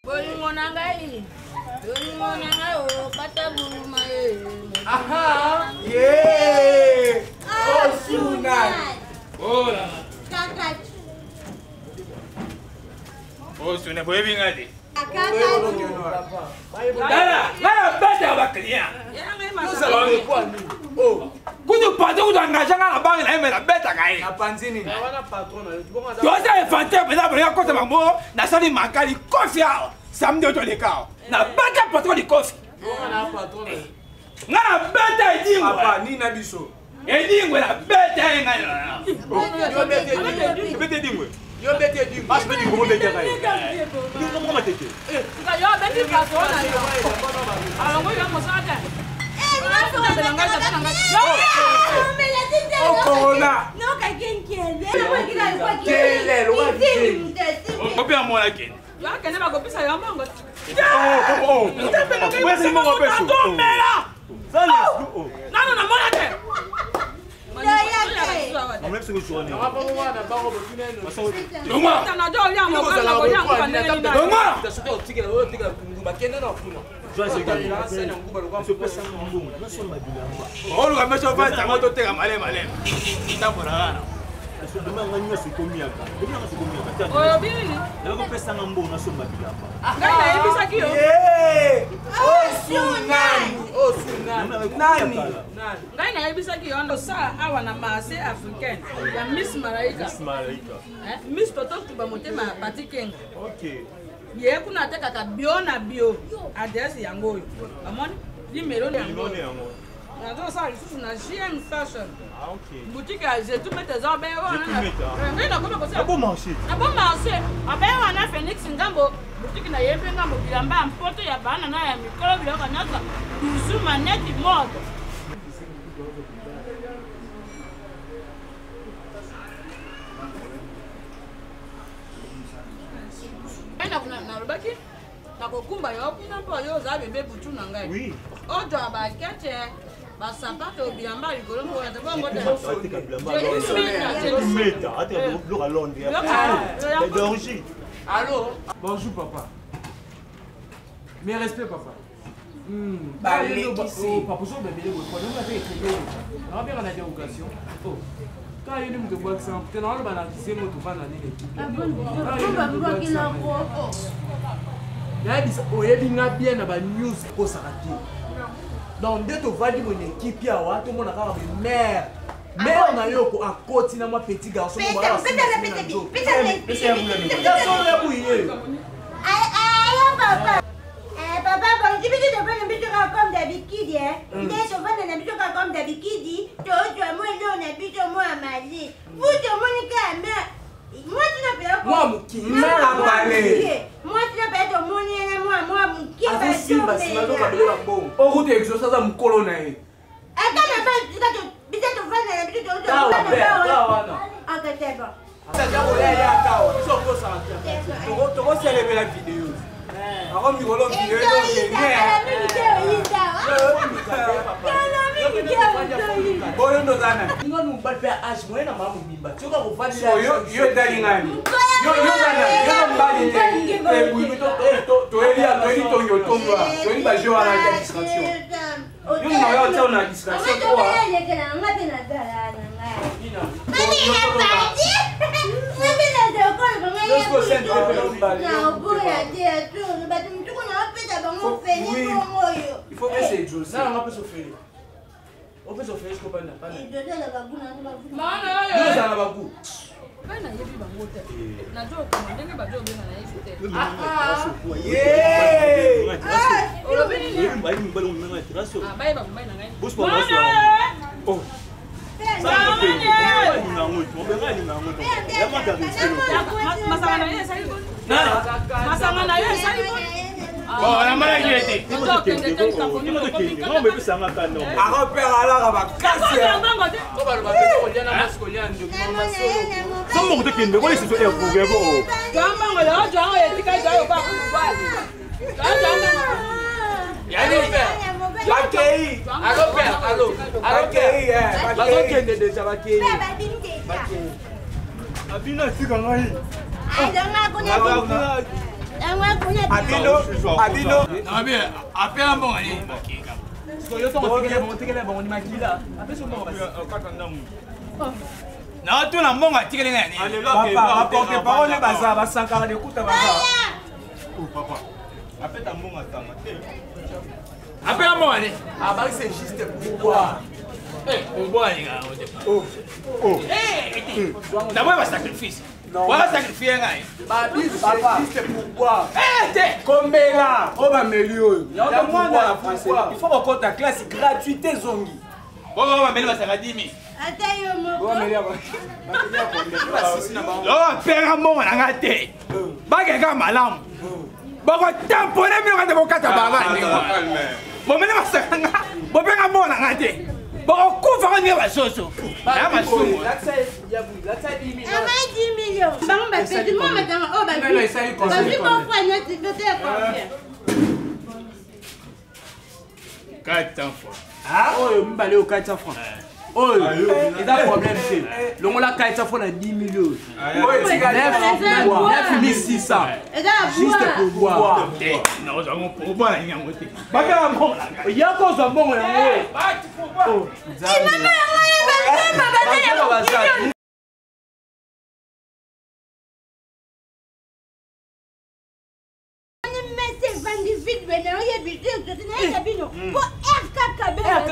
Bolingo na ngai, bolingo na ngai okata buluma ye. Aha, ye. Osunan. Hola. Kaka. Osuna boyebi nga te. Kaka. Tala, nga na betaka ba client. Kutu patron kutu engage nga na banque na ye mais nabetaka ye. Toza infantin mpenza bolinga kota bango nasali maka likofi awa samedi oyo toleka awa nabeta patron likofi. Nga nabeta edingwe. Nini na biso? Edingwe nabeta ye ngai. Ebete edingwe. Yo bete edingwe. Basi bete edingwe obetaka ye. Edingwe moko matete. Yo beti patron na yo. Alongo yo mosala te. Oh, corona. Ope amona kende. Akende bakopesa yo mbongo. Tomela. Nano namona te. Oluka meso ofandisa yango toteka maleme maleme tambola wana ebima nga nyonso ekomiaka ebima nga ekomiaka Olobi nini? nakopesanga mbongo nasomba bilamba. Ngai nayebisaki yo. Osunani. Osunani. Nani? Ngai nayebisaki yo osala awa na marché africaine ya Miss Malaika. Malaika. Eh, Miss Toto Tuba motema ya Pati Kenga. Ok. Ye kuna atekaka bio na bio. Adresse yango oyo. Omoni? Limelo yango. Limone yango. Nazosala lisusu na JM Fashion. Ah ok. Boutique ya Zetu Mete eza obe wana. Zetu Mete, ah. Ngai nakomi kosala. Na bon marché. Na bon marché. Abe wana Phoenix Ngambo boutique na ye mpe ngambo bilamba ya mpoto ya bana na ya mikolo biloko nyonso bizu maneti mode. Ngai nalobaki nakokumba yo kuna mpo yo oza bebe butu na ngai. Oui. Ozwa bakete basapato bilamba likolo mpo wana te bongo te. Ateka bilamba. Meta, ateka biloko ya Londres. Biloko ya- D'origine. Allô? Bonjour papa. Mes respects papa. Balekisi. Oh, papa ozo bebele boye pona nga te etrebe oyo. Na benga na dérogation. Oh. Ka yeli moto bwakisa te na oloba na kisengo tovanda nini. Nayebisa oyebi nga bien na ba news ekosaka te. Donc nde tovandi boye na ekipe awa tomona kaka be mare mare na yo ko akoti na mwa petit garçon moko Peta, balala peta, nsima peta, na nzoto. peta, Pesa ya bula peta, Ya solo ya buye. Ayo papa. Eh, papa, bon, ti biso tovanda biso kaka comme d'habitude, eh. Nde tovanda na biso kaka comme d'habitude, tozwa mwa eloko na biso mwa mali. Futi omoni kaka me- mwasi na pela ko- Mwa moke. Na mwa Mabale. moke. Mwasi na pela tomoni ye na mwa mwa moke azosimba nsima bazomela. azokabele bambongo okuta exauce aza mokolo na ye Ata na ba tika to biso tovanda na biso to- Tawa, tovanda pe, ba- tawa wana. Ok, c'est bon. tokoselebela video ako mikolo video Ezoyinda, kala mingi te oyinda. Kala mingi te ozoyinda. boyo ndozana mobali mpe age moye na maa mobimba soki yo etali ngani yo yo mobali te toyeli tongi otombwa toyeli baje wana ya distraction yo na yo tia na distraction Mama, toyelekela nga mpe nazala na ngai. Mami, epati! Nga mpe nazala koloba ngai ye butu. Naoboya te ya tolo. Bato mituku naopesa bango feni bongo oyo. il faut que c'est exaucé Ezozala bagu na ngo bagu. Maana oyo. ozala na bagu Ngai nayebi bango te. Nazokoma ndenge bazobenga nayebi te. Olobi nini? Ah, bayeba mobali na ngai. Maana oyo. Masanga na ye esali boni? Masanga na ye esali boni? bon namonaki ye te Ozokende te likambo nini okomi kaka- akopere alaka makasi Ozwa mbongo te. Somo tokende kolesa so ekuge ko. Zwa mbongo leo, zwa oyo etikali, zwa oyo kwa mobali. Zwa zwa mbongo. yani bakei alo père alo alo bakei père bazokende deja bakei Mpe babimi deja. Abina sika ngai. Alonga kuna. Abino, abino. Apela mbongo nini makila. Yo ntongo otikele bango, otikele bango ni makila. Apesi mbongo basi. Naotuna mbongo atikeli ngai nini? Papa, ba porte parole baza basankara de kuta baza. Oh papa. Apeta mbongo atanga te. Apela mbongo nini? Ah bah c'est juste pourquoi. Eh, pourquoi ninga oh. Oh. Eh, d'abord ba sacrifice. Wala sacrifier ngai. Babi c'est juste pourquoi. Eh te. Kombela oyo bameli oyo ya mwana ya français il faut kokota classe gratuité zongi. Bongo bameli basaka 10 000. Ata yo moko. Pera mbongo na nga te. Bakeka malamu. Bakotampone bino kaka bokata baba ndenge wana. Bomeli basaka nga, bobenga mbongo na nga te. Bakokufa ko ndenge basoso. Na masumu. Ama 10 millions. Bango bapesi mwa matanga oyo bazwi. Bazwi bofra neti dote ya combien? 400 francs. Oyo mibale oyo 400 francs. Oyo eza problème te. Longola 400 francs na 10 millions. Oyo etikali 9600. Eza ya Juste pour boire. Te, nakozwa ngo pour boire na yango te. Bakala mbongo na ngai. Yaka ozwa mbongo yango. Bati pour boire. Mama yango ye bazemba baza. Mese evandi vide bene oyebi te tote nayeba bino po RK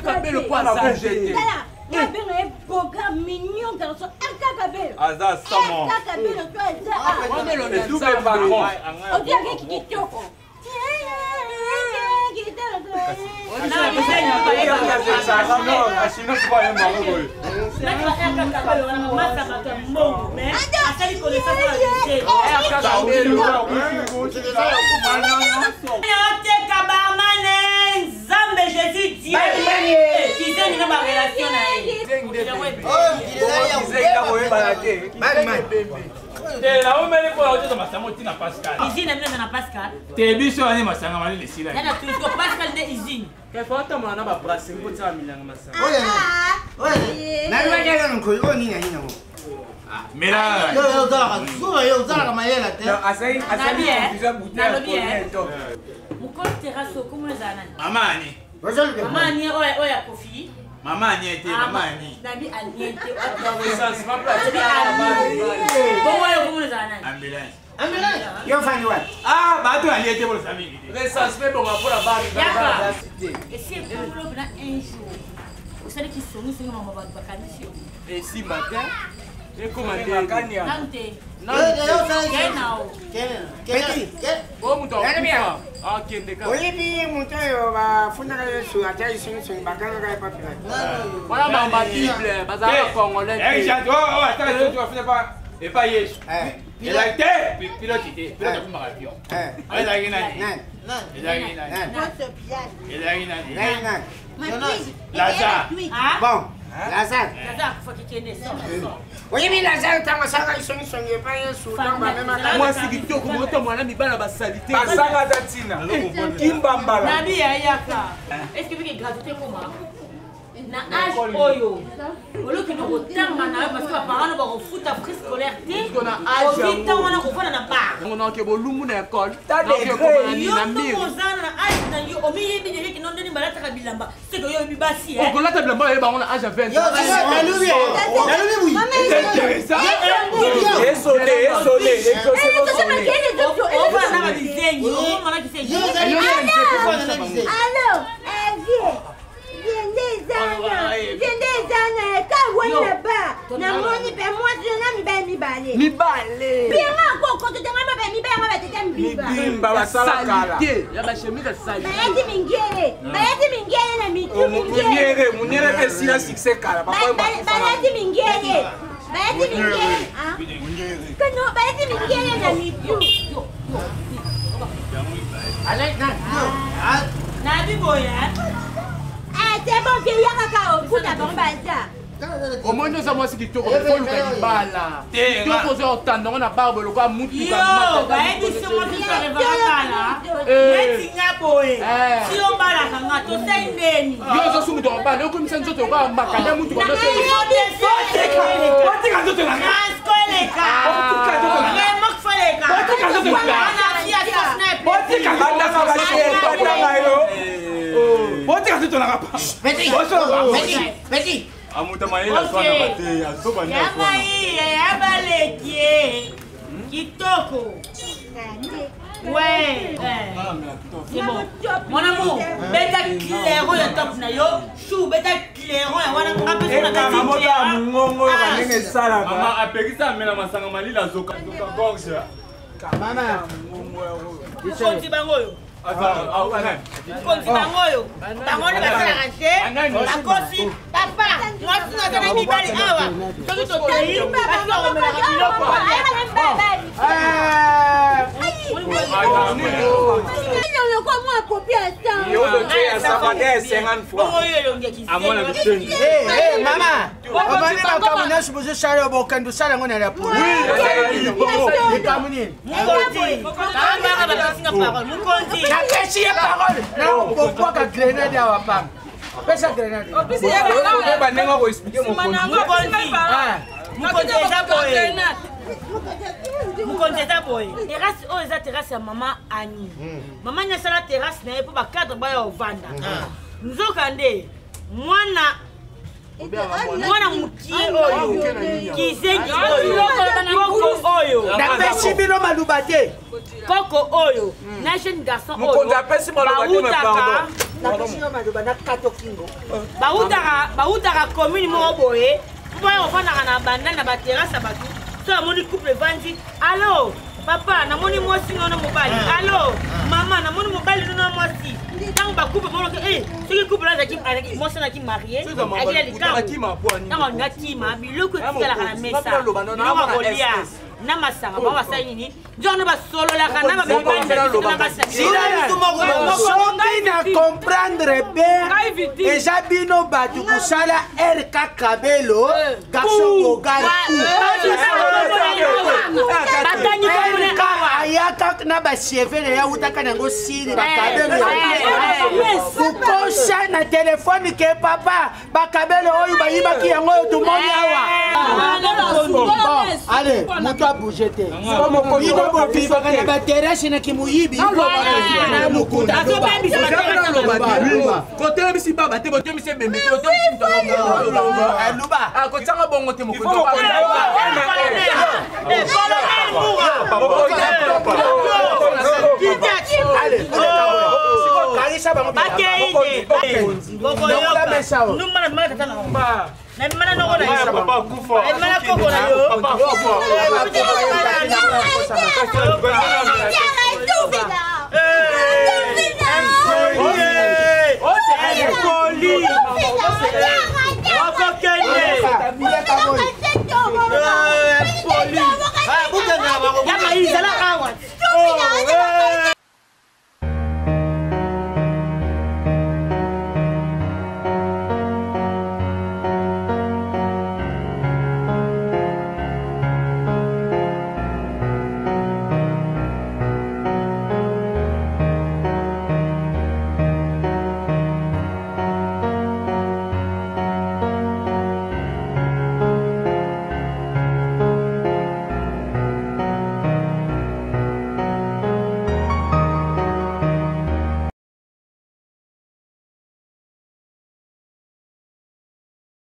Kabelo po aza te. Tala nabenga ye boga mignon garçon RK Kabelo. Aza samo. RK Kabelo to aza. Wana elongi ya Double Nzambe. patron. Otiaki kitoko. Oteka barman Nzambe Jésus Dieu. Kizeni na ba relation na ye. Te, naomeli mpo na masanga otina Pascal. Usine bino na Pascal. Te biso wana masanga malili esila. Yana tusko Pascal nde usine. Kefa otambola na ba brasserie mpo tia milanga masanga. Mela. Nalobi eh. Mokolo terrasse okomo ezala nani? Mama ani. Mama ani oyo oyo ya Kofi. Mama ani te, mama ani. Nabi ani te. Recensement mpe Nabi ani. Bongo oyo okomo ezala nani? Ambulance. Ah, bato ali te bolo sami. Recensement ebonga mpona Yaka. bacité. Esi ekolo na un jour. Osali kisongisongi mama bato bakandisi yo. Esimba te. Ekoma Makani ya. Nanu te. Kei na o. Oyo moto akufa akende kaka. Oyebi moto oyo bafundaka Yesu atiaki songisongi bakangaka ye papi Wana bamba Bible bazalaka congolais Eh, te. Jean, oh, oh, attends, tu vas finir par et pas Yesu. Eh. Ezalaki te, pilote te, pilote akumaka avion. Ezalaki nani? Ezalaki nani? Ezalaki nani? Lazare. Ah? Bon, Lazare. Lazare akufaki kende sort sort. Oyebi Lazare ntango asalaka songisongi epai Yesu ntango bamemaka Mwasi kitoko moto mwana mibali na basalite. Basanga ata ntina. Kimbambala. Nabi ya yaka. Est-ce que vike gratuité koma? Na âge oyo olokende kotanga na yo parce que baparent no bakofuta frais scolaire te Parce que na âge ovi yango. ntango wana kovanda na bar Yango naoke bolumbu na ekole. Ta Naoke degré. ekoma na nini, yo na ntongo mire. oza na âge na yo omiyebi deja kino ndeni balataka bilamba seke yo oyebi basi eh. Okolata bilamba oyeba yango na âge ya 20 ans. C'est intéressant. Esone, esone, esone. Ovanda na babizengi okomona kisengi Allo, vieux. Viende ezana. Viende ezana. Ka wani na ba. Namoni pe mwasi na mibali mibale. Mibale. Pinga kokoto tanga mibali mibale nga bateta mbiba. Mibimba basala kala. Salite. Ya bachemise ya salite. Bayati mingele. Bayati mingele na mitu mingele. Muniere, muniere mpe esila succès kala. Bayati mingele. Bayati mingele. Ah. Kano bayati mingele na mitu. Nabi boye Ah, c'est bon, vieux, yaka ka okuta bango baza. Omoni oza mwasi kitoko oluka libala. Te, nga- Kitoko oza otanda ngo na barbe lokola mutuka. yo bayebi so mwasi arevaka bala neti nga boye Eh. si obalaka nga tosali ndeni Yo ozo mutu akobala okomisa nzoto lokola makanda mutuka. Otika nzoto na nga. Transco eleka Otika nzoto na nga. vraiment koleka Otika nzoto na nga. wana fi ya nzoto nanga. Petit. Amuta mayele aswanaka te, azoba nde aswana. Yangai ya baleki kitoko. Ouais. C'est bon. Mon amour, beta clairon ya top na yo. Chou, beta clairon ya wana nga pe na Ekanga moto ya mongongo oyo bandenge esalaka. Mama apekisa amela masanga malili, azoka azoka gorge. Mama. Mokonzi bango oyo. Mokonzi bango oyo. Bango nde basalaka te. Bakosi papa, mwasi naza na mibali awa. Soki totei, basi bakomelaka biloko. Lokwa mwa kopi ya Yo ozotia ya sapate ya 50 francs. Oyo elongi ya Amona kisengi. bitengi. Eh, mama, obandi makambo nyonso bozosala, bokende osala yango na la police. Likambo nini? Mokonzi, kanga bapesinga parole. Mokonzi. Napesi ye parole, nakobwaka grenade awa pamba. Pesa grenade. Oyeba ndenge akoexplike mokonzi. Mokonzi. Ah. Mokonzi eza boye. Mokonzi eza boye. Terrasse oyo eza terrasse ya mama Ani. Mama Ani asala terrasse na ye mpo bacadre baya ovanda. Nzoka nde mwana mwana mokie oyo, kizengi oyo, koko oyo, Napesi bino maloba te. Koko oyo na jeune garçon oyo Mokonzi apesi maloba te, mais pardon. Napesi bino maloba na kato kingo. Bautaka commune moko boye mpo baya kofandaka na banda na baterrasse ya bato. So amoni couple evandi: "Allo papa, namoni mwasi nono mobali. Allo mama, namoni mobali nono mwasi." Ntango bacouple monoke, eh, soki couple azalaki mwasi anaki marie, azalaki na likambo, ntango alingi akima, biloko etikalaka na mesa, biloko ya kolia na masanga, bango basali nini? Nzoko basololaka na bamibali na biso na basi na biso. Soki na comprendre bien, eza bino bato kosala rk kabelo garçon bogar. Batangi komona RK ayaka na bacheve na ye, awutaka nango sili bakabelo, kokosa na telefone ke papa, bakabelo oyo bayibaki yango oyo tomoni awa. Bon, allez, moto abouge te. Bino bovivaka na baterrasse na kimoyibi na mokuta. Kotelemisi baba te, botemisi ebembe te, botemisi Luba. Kotianga bongo te, mokonzi. Colonel Moura. Allez, kalisa bango. Bakei te, bokoyoka. Numana mana tata na na mana noko na yo, Papa akufa. na mana koko na yo. Papa akufa. Ekoli okokende ya mayi zala.